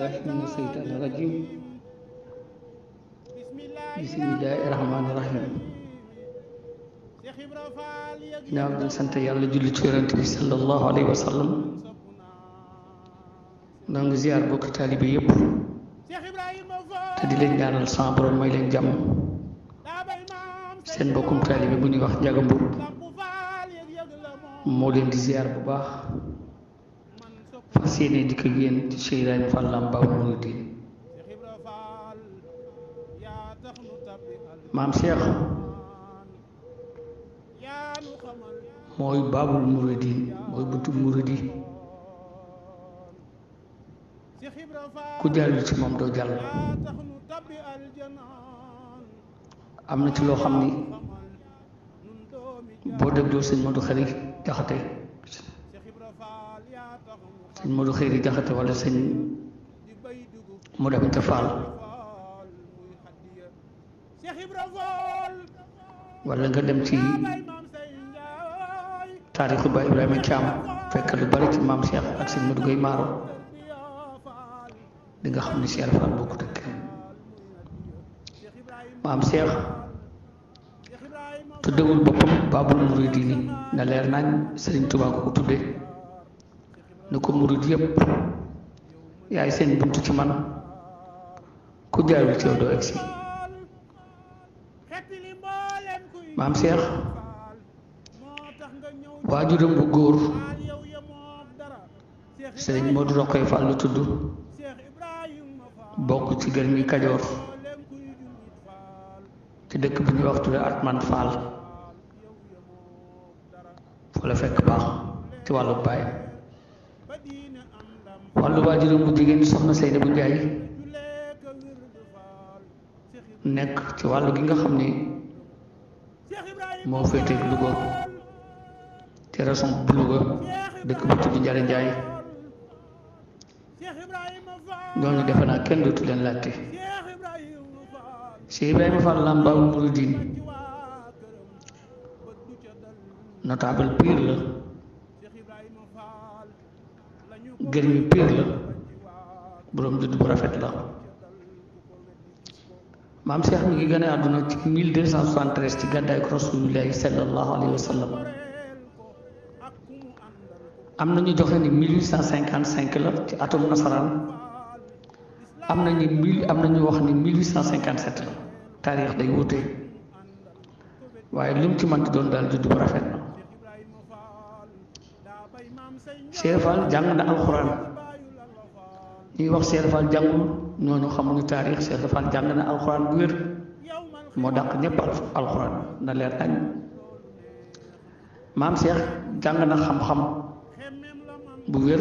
بالله من الشيطان الرجيم بسم الله الرحمن الرحيم نعم sant yàlla julli ci yonent bi sallallahu alayhi wa sallam noo ngi ziar bokk taalibe yépp te di leen ñaanal sa borom may leen jàmm seen bokkum taalibe bu ñuy wax Njaga Mbub moo leen di ziar bu baax fas yéene di ko yéen ci Cheikh Ibrahima Fall Lamp Baabul Muridiin maam Cheikh mooy Baabul Muridiin mooy buntu muridi ku jàll ci moom doo jàll am na ci loo xam ni boo dégloo sëñ Modou Khari Jaxate sëñ Modou Khari Jaxate wala sëñ Modou Aminta Fall wala nga dem ci taarixu Baay Ibrahima Thiam fekk lu bari ci maam Cheikh ak sëñ Modou Gueye Maaro di nga xam ne Cheikh Fall bokkut ak kenn maam Cheikh tuddewul boppam Baabul Muridiin na leer nañ Sëriñ Tuubaa ko tudde ne ko murid yépp yaay seen buntu ci man ku jaarul ci yow doo egsi maam Cheikh waajuram bu góor Sëriñ Modou Rokhaya Fall lu tudd bokk ci Gërmi Kajoor ci dëkk bu ñuy wax tudde Atman Fall fa la fekk baax ci wàllu baay wàllu waajuram bu jigéen soxna Seyda bu Njaay nekk ci wàllu gi nga xam ni moo féeteeg Louga ci région bu Louga dëkk bu tudd Njare Njaay ñooñu defe naa kenn dootu leen laajte Cheikh Ibrahima Fall Lamp Baabul Muridiin notable pire la Gërmi pire la boroom judd bu rafet la maam Cheikh mi ngi gane àdduna ci 1273 ci gàddaay ko Rasuulullaahi sallallahu alayhi wa sallam am na ñu joxe ni 1855 la ci atum nasaraan am na ñu wax ni 1857 la taarix day wute waaye lim ci mënti doon daal judd bu rafet na Cheikh Fall jàng na alxuraan ñuy wax Cheikh Fall jàngul ñooñu xamuñu taarix Cheikh Fall jàng na alxuraan bu wér moo dàq ñépp alxuraan na leer añ maam Cheikh jàng na xam-xam bu wér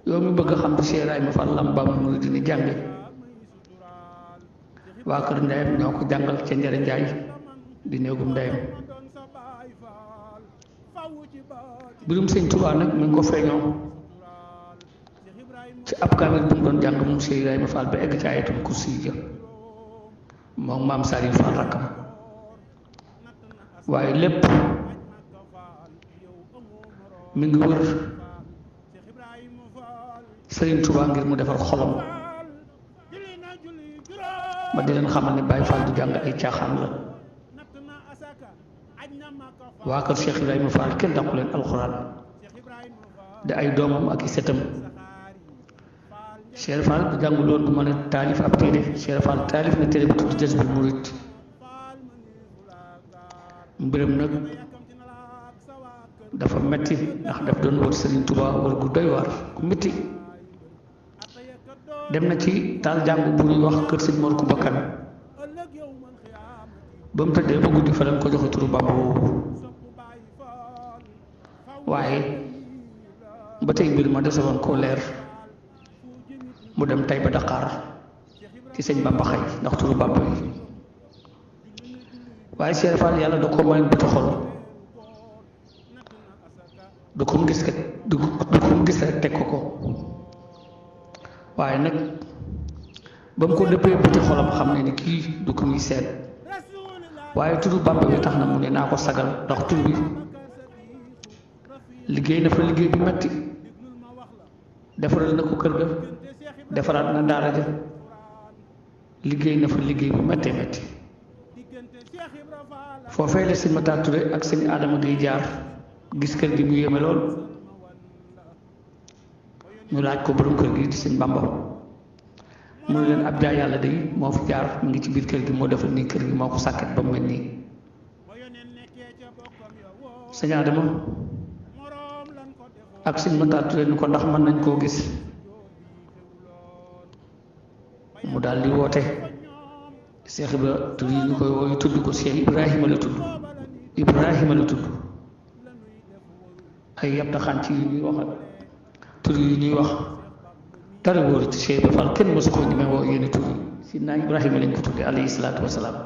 yow mi bëgg a xam ci Cheikh Ibrahima Fall Lamp Baabul Muridiin jànge waa kër ndeyam ñoo ko jàngal ca Njare Njaay di néegum ndeyam birum sëñ Tuubaa nag mi ngi ko feeñoo ci ab kaamil bu mu doon jàng moom Cheikh Ibrahima Fall ba egg ci ayatul kursi ja moom maam Saliou Fall rakkam waaye lépp mi ngi wër Sëriñ Tuubaa ngir mu defar xolam ma di leen xamal ne Baay Fall du jàng ay caaxaan la waa kër Cheikh Ibrahima Fall kenn dàqu leen alxuraan di ay doomam ak i setam Cheikh Fall bu jànguloon du mën a taalif ab téere Cheikh Fall taalif na téere bu tudd Jazbul Murid mbiram nag dafa metti ndax daf doon wër Sëriñ Tuubaa wër gu doy waar ku metti dem na ci taal jàngu bu ñuy wax kër sëñ Mor Kumba Kan ba mu tëddee ba guddi fa lañ ko joxe turu Bàmba woowu waaye ba tey mbir ma dese woon koo leer mu dem tay ba Dakar ci sëñ Bàmba xëy ndax turu Bàmba yi waaye Cheikh Fall yàlla da ko mayoon bëti xol du ko mu gis rek teg ko waaye nag ba mu ko dëppee bëti xolam xam ne ni kii du ko muy seet waaye turu Bàmba bi tax na mu ne naa ko sagal ndax tur bi liggéey na fa liggéey bi metti defaral na ko kër ga defaraat na daara ja liggéey na fa liggéey bu méttee métti foofee la sëñ Matar Touré ak sëñ Adama Gueye jaar gis kër gi mu yéeme lool ñu laaj ko borom kër gi di sëñ Bamba mu ne leen ab jaay yàlla day moo fi jaar mu ngi ci biir kër gi moo defal nii kër gi moo ko sàkket ba mu mel nii sëñ Adama ak sëñ Matar Touré ni ko ndax mën nañ koo gis mu daal di woote Cheikh Ibra tur yi ñu koy wooyu tudd ko Cheikh Ibrahima la tudd ay yab taxaan ci yu ñuy wax ak tur yi ñuy wax dara wóoru ci Cheikh Ibra Fall kenn mosu koo ñemee woo yenn tur yi si naa Ibrahima lañ ko tudde alayhi salaatu wasalaam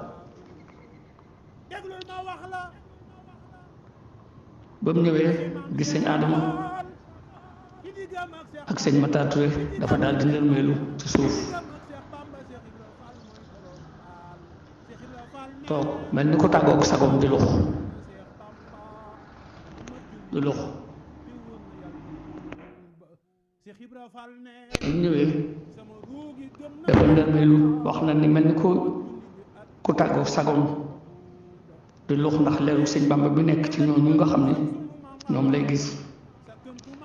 ba mu ñëwee gis sëñ Adama ak sëñ Matar Touré dafa daal di nërmeelu ci suuf toog mel ni ko tàggoog sagoom di lux ñu ñëwee dafa nërmeelu wax na ni mel ni ku tàggoog sagoom di lux ndax leeru sëñ Bamba bi nekk ci ñooñu nga xam ne ñoom lay gis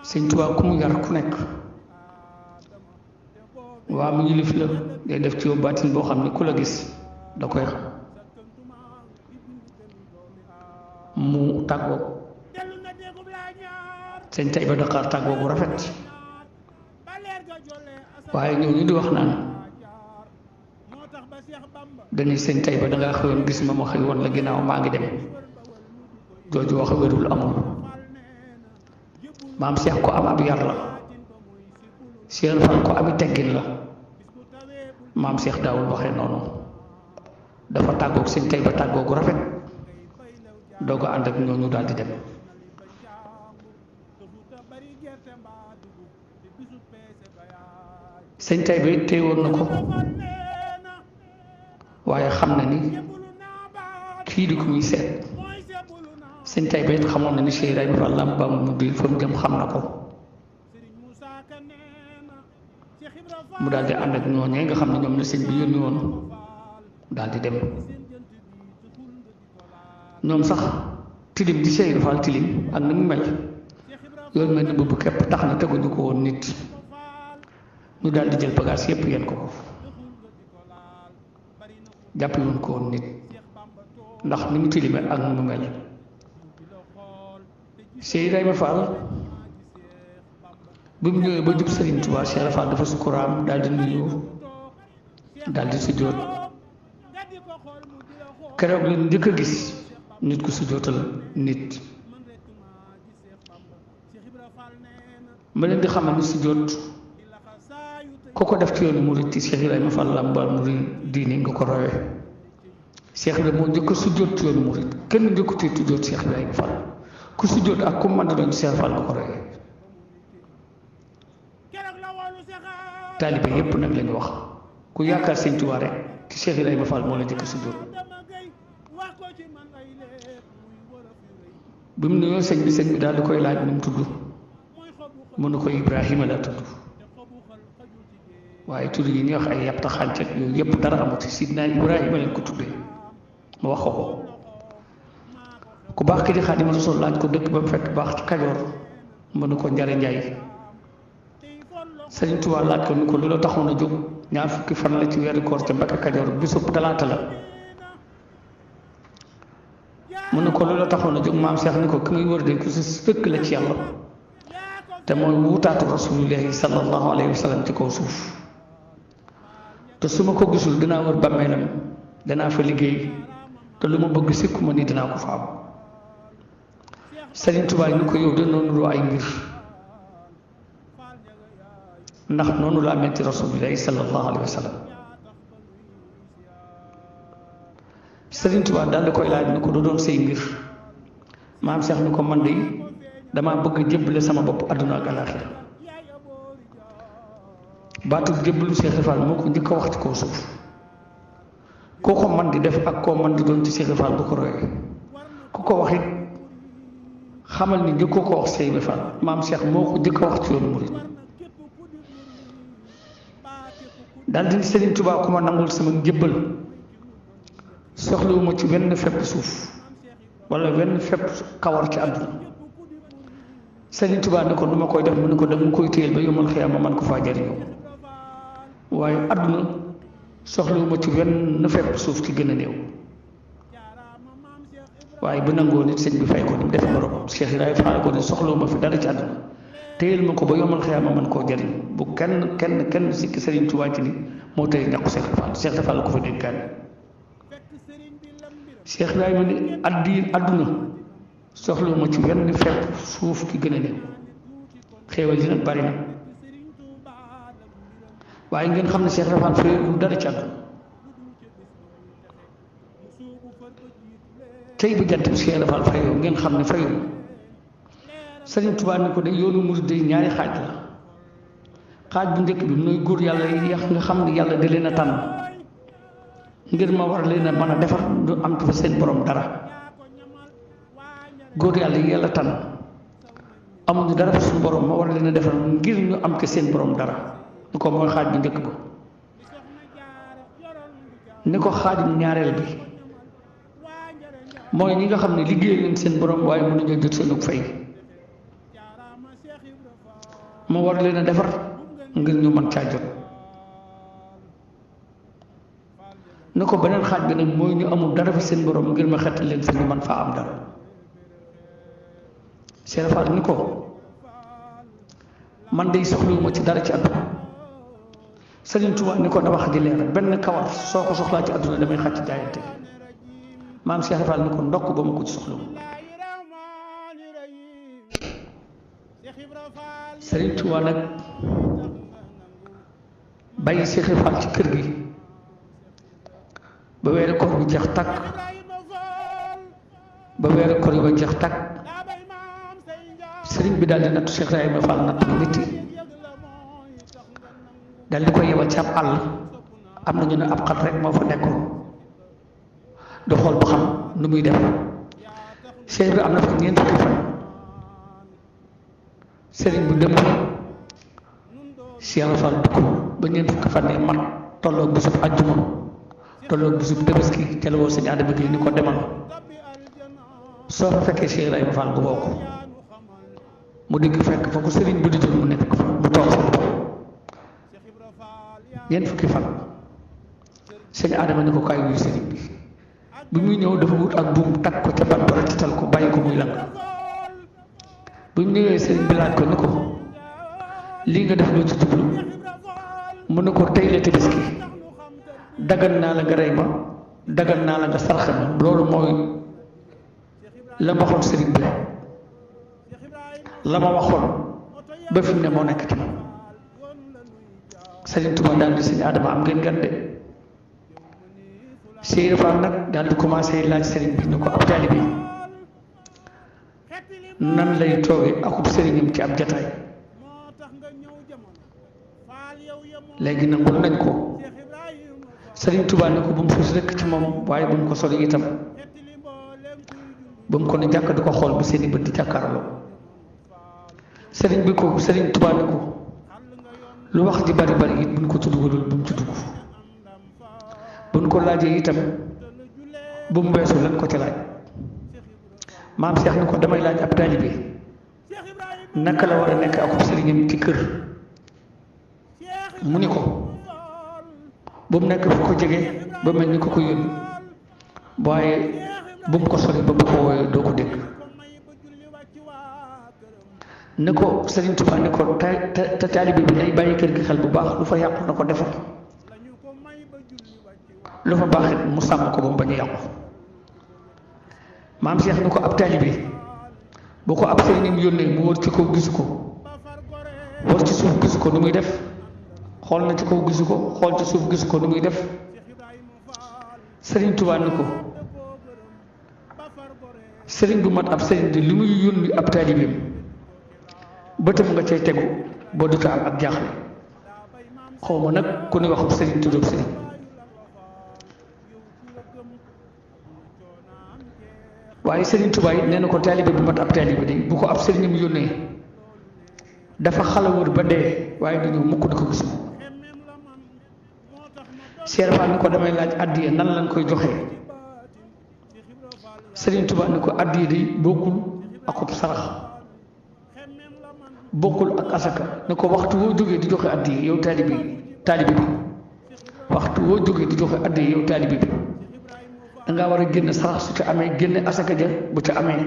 sëñ Tuubaa ku mu yar ku nekk waa mu yilif la day def ci yow baatin boo xam ne ku la gis da koy xam mu tàggoog sëñ Tayba Dakar tàggoo bu rafet waaye ñooñu di wax naan dañuy sëñ Tayba dangaa xëyoon gis ma xëy woon la ginnaaw maa ngi dem jooju wax wérul amul maam Cheikh ko am ab yar la Cheikh Fall ko ami teggin la maam Cheikh daawul waxee noonu dafa tàggoog sëñ Tayba tàggoo gu rafet doog a ànd ak ñooñu daal di dem sëñ Tayba it téewoon na ko waaye xam na ni kii di ko muy seet sëñ Tayba it xamoon na ni Cheikh Ibrahima Fall Lamp Baabul Muridiin fa mu jëm xam na ko mu daal di ànd ak ñooñee nga xam ne ñoom la sëñ bi yónni woon daal di dem ñoom sax tilim di Cheikh Ibrahima Fall tilim ak ni mu mel yoon mel ni boobu képp tax na teguñu ko woon nit ñu daal di jël bagage yépp yéen ko jàpp woon ko woon nit ndax ni mu tilime ak ni mu mel Cheikh Ibrahima Fall bi mu ñëwee ba jub Serigne Touba Cheikh Ibrahima Fall dafa sukkuraam daal di nuyu daal di sujjóot keroog li njëkk a gis nit ku sujjóotal nit ma leen di xamal ni sujjóot ku ko def ci yoonu murid ci Cheikh Ibrahima Fall Lamp Baabul Muridiin nga ko rawee Cheikh Ibrahima moo njëkk a sujjóot ci yoonu murid kenn njëkkutee sujjóot Cheikh Ibrahima Fall ku sujjóot ak ku mën a doon Cheikh Fall nga ko rawee taalibe yépp nag lañu wax ku yaakaar Sëñ Tuubaa rek ci Cheikh Ibrahima Fall moo la njëkk a sujjóot bi mu nuyoo sëñ bi daal di koy laaj nu mu tudd mu ne ko Ibrahima la tudd waaye tur yi ñuy wax ay yàpp taxancet yooyu yëpp dara amu ci sidna Ibrahima lañ ko tuddee mu wax ko ku baax ki di Xaadimu Rasuul laaj ko dëkk ba mu fekk baax ci Kajoor mu ne ko Njare Njaay Sëriñ Tuubaa laaj ko ni ko lu la taxoon a jóg ñaar fukki fan la ci weeru koor ca Mbakke Kajoor bisub talaata la mu ne ko lu la taxoon a jóg maam Cheikh ni ko ki muy wër de ku si fekk la ci yàlla te mooy wuutaatu rasulillahi sallallahu alayhi wa sallam ci kaw suuf te su ma ko gisul dinaa wër bàmmeelam danaa fa liggéey te lu ma bëgg sikku ma ni dinaa ko fa am Sëriñ Tuubaa ni ko yow de noonu lu ay mbir ndax noonu laa mel ci rasulillahi sallallahu alayhi wa sallam Sëriñ Tuubaa daal di koy laaj ni ko du doon say mbir maam Cheikh ni ko man de damaa bëgg a jébbale sama bopp àdduna ak alaaxira baatu jébbalu Cheikh Ibra Fall moo ko njëkk a wax ci kaw suuf koo ko man di def ak koo man di doon ci Cheikh Ibra Fall bu ko royee ku ko wax it xamal ni njëkkoo ko wax Cheikh Ibra Fall maam Cheikh moo ko njëkk a wax ci yoonu murid daal di Serigne Touba ku ma nangul sama njëbbal soxlawuma ci wenn fepp suuf wala wenn fepp kawar ci àdduna Serigne Touba ne ko nu ma koy def mu ne ko dama koy téyel ba yomal xiyaam ma man ko faa jariñoo waaye àdduna soxlawuma ci wenn fepp suuf ci gën a néew waaye bu nangoo nit sëñ bi fay ko ni mu def borom Cheikh Ibrahima Fall ko ne soxlawuma fi dara ci àdduna téyel ma ko ba yomal xiyaam ma man koo jariñ bu kenn sikki Serigne Touba ci ni moo tey ñàkku Cheikh Fall Cheikh Fall ko fa dénkaan Cheikh Ibrahima ni àdduna soxlawuma ci wenn fepp suuf ki gën a néew xéewal yi nag bari na waaye ngeen xam ne Cheikh Fall fayul dara ci àdduna tey bi jant bi Cheikh Fall fayoo ngeen xam ne fayul Serigne Touba ni ko de yoonu murid day ñaari xaaj la xaaj bu njëkk bi mooy góor yàlla yi nga xam ne yàlla da leen a tànn ngir ma war leen a mën a defar du am fa seen borom dara góor yàlla yi yàlla tànn amuñu dara fa suñu borom ma war leen a defar ngir ñu am ke seen borom dara ni ko mooy xaaj bu njëkk ba ni ko xaajum ñaareel bi mooy ñi nga xam ne liggéey leen seen borom waaye mënuñoo jot seen fay ma war leen a defar ngir ñu mën caa jot ne ko beneen xaaj bi nag mooy ñu amul dara fi seen borom ngir ma xettal leen fi ñu mën faa am dara Cheikh Fall ni ko man day soxlawuma ci dara ci àdduna Serigne Touba ni ko na wax ji leer benn kawar soo ko soxlaa ci àdduna damay xàcc jaayante maam Cheikh Fall ni ko ndokk ba ma ko ci soxlawu Serigne Touba nag bàyyi Cheikh Fall ci kër gi ba weeru koor bi jeex takk ba weeru koor ba jeex takk sëriñ bi daal di nattu Cheikh Ibrahima Fall natt bu métti daal di koy yebal ci ab àll am na ñu ne ab xat rek moo fa nekkoon di xool ba xam nu muy def Cheikh bi am na fa ñeent fukki fan sëriñ bi dem fa Cheikh Fall dugg ba ñeent fukki fan ne man tolloog bisub àjjuma tolloog bisub tabaski ca la woo sëñ Adama gi ni ko demal soo fa fekkee Cheikh Ibrahima Fall bu woo ko mu digg fekk fa ko sëriñ bi di jël mu nekk fa mu toog fa ñeent fukki fan sëñ Adama ni ko kaay wuyu sëriñ bi muy ñëw dafa wut ak buum takk ko ca ban ba tiital ko bàyyi ko muy lang bi mu ñëwee sëriñ bi laaj ko ni ko lii nga def loo ci jublu mu ne ko tey la tabaski dagan naa la nga rey ma dagan naa la nga sarxe ma loolu mooy la ma waxoon sëriñ bi la ma waxoon ba fi mu ne moo nekk ci man sëriñ Tuubaa daal di sëñ Adama am ngeen gan de Cheikh Fall nag daal di commencé laaj sëriñ bi ni ko ab taalibe bi nan lay toogee akub sëriñam ci ab jataay léegi nangul nañ ko sëriñ Tuubaa ne ko bu mu fus rekk ci moom waaye bu mu ko sori itam ba mu ko ne jàkk di ko xool ba seeni bët di jàkkaarloo sëriñ bi ko sëriñ Tuubaa ne ko lu wax ji bari bari it buñ ko tudd bu mu ci dugg buñ ko laajee itam bu mu weesu lan ko ci laaj maam Cheikh ni ko damay laaj ab taalibe naka la war a nekk akub sëriñam ci kër mu ni ko bu mu nekk fu ko jege ba mel ni ko ko yónni waaye bu mu ko sori ba bu ko wooyee doo ko dégg ne ko Sëriñ Tuubaa ne ko te taalibe bi day bàyyi kër gi xel bu baax lu fa yàqu na ko defar lu fa baax it mu sàmm ko ba mu bañ a yàqu maam Cheikh ni ko ab taalibe bu ko ab sëriñam yónnee mu wër ci kaw gisu ko wër ci suuf gisu ko nu muy def xool na ci kaw gisu ko xool ci suuf gisu ko nu muy def Sëriñ Tuubaa ni ko sëriñ bu mat ab sëriñ de li muy yónni ab taalibeem bëtam nga cay tegu boo duta am ak jaaxle xaw ma nag ku ne waxub sëriñ tuddoob sëriñ waaye Sëriñ Tuubaa it nee na ko taalibe bu mat ab taalibe de bu ko ab sëriñam yónnee dafa xala wër ba dee waaye du ñëw mukk di ko gis Cheikh Fall ni ko damay laaj addiya nan lañ koy joxee Serigne Touba ni ko addiya di bokkul akub sarax bokkul ak asaka ni ko waxtu woo jógee di joxe addiya yow taalibe bi waxtu woo jógee di joxe addiya yow taalibe bi dangaa war a génn sarax su ca amee génne asaka ja bu ca amee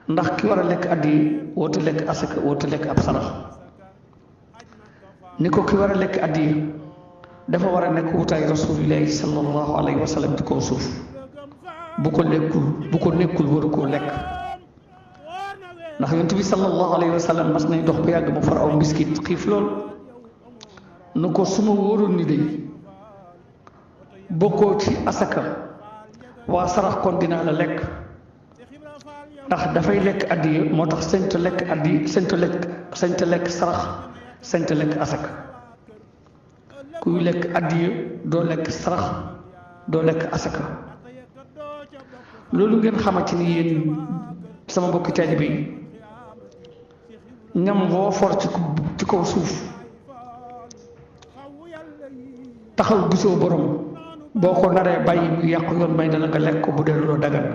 ndax ki war a lekk addiya woote lekk asaka woote lekk ab sarax ni ko ki war a lekk addiya dafa war a nekk wutaay rasulillahi sallallahu alayhi wa sallam ci kaw suuf bu ko nekkul waru koo lekk ndax yonent bi sallallahu alayhi wa sallam mas nañ dox ba yàgg mu far aw mbiskit xiif lool nu ko suma wóoroon ni day bokkoo ci asaka waa sarax kon dinaa la lekk ndax dafay lekk addiya moo tax sañta lekk addiya sañta lekk sarax sañta lekk asaka kuy lekk addiya doo lekk sarax doo lekk asaka loolu ngeen xamante ni yéen sama mbokki taalibe yi ñam woo for ci kaw suuf taxaw gisoo borom boo ko naree bàyyi mu yàqu yoon may na la nga lekk ko bu dee loo dagan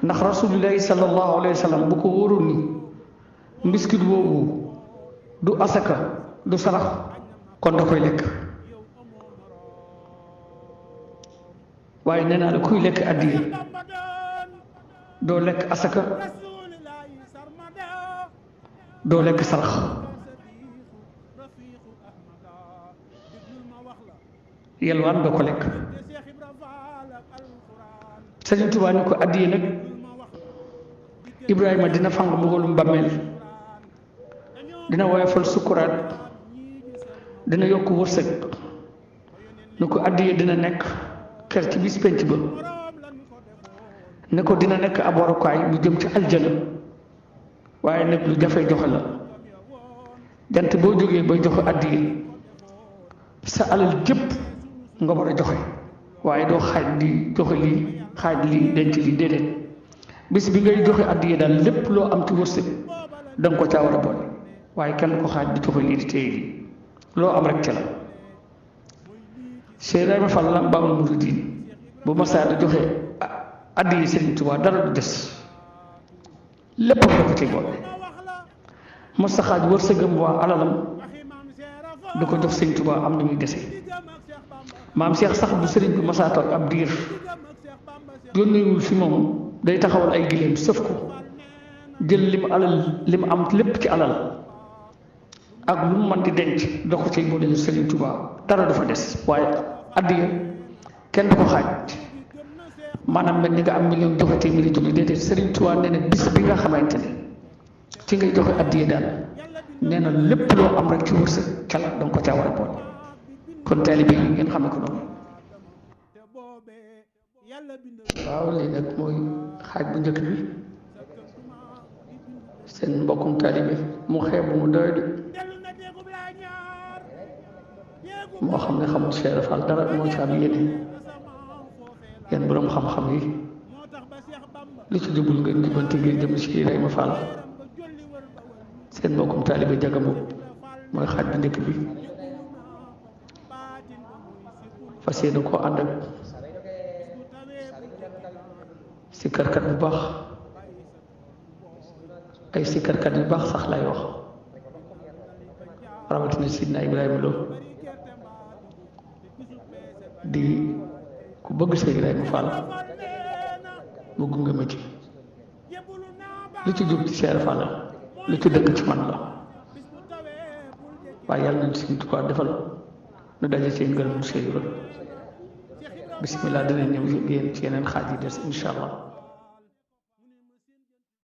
ndax rasulillahi sallallahu alayhi wa sallam bu ko wóoroon ni mbiskit woowu du asaka du sarax kon da koy lekk waaye nee naa la kuy lekk addiya doo lekk asaka doo lekk sarax yelwaan doo ko lekk Sëriñ Tuubaa ni ko addiya nag Ibrahima dina fang mbugalum bàmmeel dina woyofal sukkuraat dina yokk wërsëg ni ko addiya dina nekk kër ci bis penc ba ne ko dina nekk ab warukaay lu jëm ci aljana waaye nag lu jafe joxe la jant boo jógee bay joxe addiya sa alal jëpp nga war a joxe waaye doo xaaj di joxe lii xaaj lii denc lii déedéet bis bi ngay joxe addiya daal lépp loo am ci wërsëg danga ko caa war a boole waaye kenn ko xaaj di joxe lii di téye lii loo am rek ca la Cheikh Ibrahima Fall la Baabul Muridiin bu ma saa di joxe addiya Sëriñ Tuubaa dara du des lépp da ko ci boole mos sa xaaj wërsëgam waa alalam da ko jox Sëriñ Tuubaa am na muy dese maam Cheikh sax bu sëriñ bi masaa toog ab diir yónneewul fi moom day taxawal ay gileem sëf ko jël li mu am lépp ci alal ak lu mu mën di denc da ko ciy boole Sëriñ Tuubaa dara du fa des waaye addiya kenn du ko xaaj maanaam mel ni nga am million joxe téeméeri junni déedéet Sëriñ Tuubaa nee na bis bi nga xamante ne ci ngay joxe addiya daal nee na lépp loo am rek ci wërsëg cala danga ko caa war a boole kon taalibe yi ngeen xamee ko noonu waaw lii nag mooy xaaj bu njëkk bi seen mbokkum taalibe mu xeebu mu doylu moo xam ne xamul Cheikh Fall dara moo ci am yéene yéen boroom xam-xam yi li ci jubul ngeen jubante ngeen jëm ci Ibrahima Fall seen mbokkum taalibe Jagamu mooy xaaj bu njëkk bi fas yéene koo ànd ak sikkarkat bu baax ay sikkarkat yu baax sax lay wax rawatina Sidna Ibrahima Lo di ku bëgg Cheikh Ibrahima Fall mu gunge ma ci lu ci jub ci Cheikh Fall lu ci dëgg ci man la waaye yàlla nañ Sëriñ Tuubaa defal nu daje ci ngërëm Cheikh Ibrahima bismillah dina ñëw yéen ci yeneen xaaj yi des incha allah